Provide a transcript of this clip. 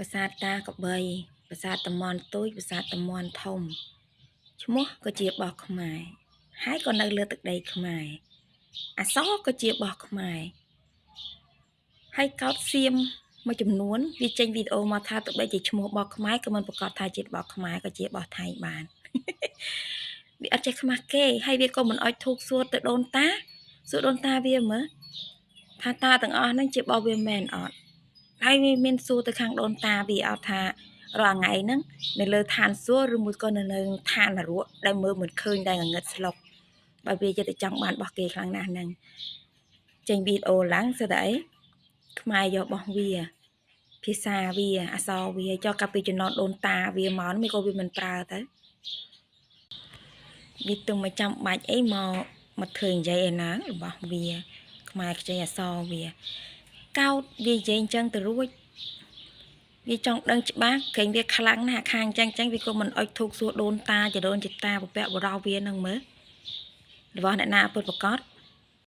ប្រាសាទតាក្របីប្រាសាទតំមន់តូចប្រាសាទតំមន់ធំឈ្មោះក៏ជារបស់ខ្មែរហើយក៏នៅលើទឹកដីខ្មែរអក្សរក៏ជារបស់ខ្មែរហើយកោតសៀមមួយចំនួនវាចេញវីដេអូមកថាទោះបីជាឈ្មោះរបស់ខ្មែរក៏មិនប្រកាសថាជារបស់ខ្មែរក៏ជារបស់ថៃបានវាអត់ចេះខ្មាស់គេហើយវាក៏មិនអោយធូកសួរទៅដូនតាសួរដូនតាវាមើលថាតាទាំងអស់ហ្នឹងជារបស់វាមែនអត់ហើយវាមានសួរទៅខាងដូនតាវាអត់ថារាល់ថ្ងៃហ្នឹងនៅលើឋានសួគ៌ឬមួយក៏នៅលើឋាននរកដែលមើលមិនឃើញដែលងងឹតស្លុកបើវាចិត្តតែចង់បានរបស់គេខ្លាំងណាស់ហ្នឹងចេញវីដេអូឡើងស្អីតែអីខ្មែរយករបស់វាភាសាវាអក្សរវាចុះកាលពីចំណតដូនតាវាមកមិនក៏វាមិនប្រើទៅវាទុំមកចាំបាច់អីមកមកធ្វើនិយាយឯណារបស់វាខ្មែរខ្ចីអក្សរវាកោតវានិយាយអញ្ចឹងទៅរួចវាចង់ដឹងច្បាស់ក្រែងវាខ្លាំងណាស់ខាងអញ្ចឹងអញ្ចឹងវាក៏មិនអុចធូកសួរដូនតាចដូនចតាពពកបរោវានឹងមើលរបស់អ្នកណាពិតប្រកប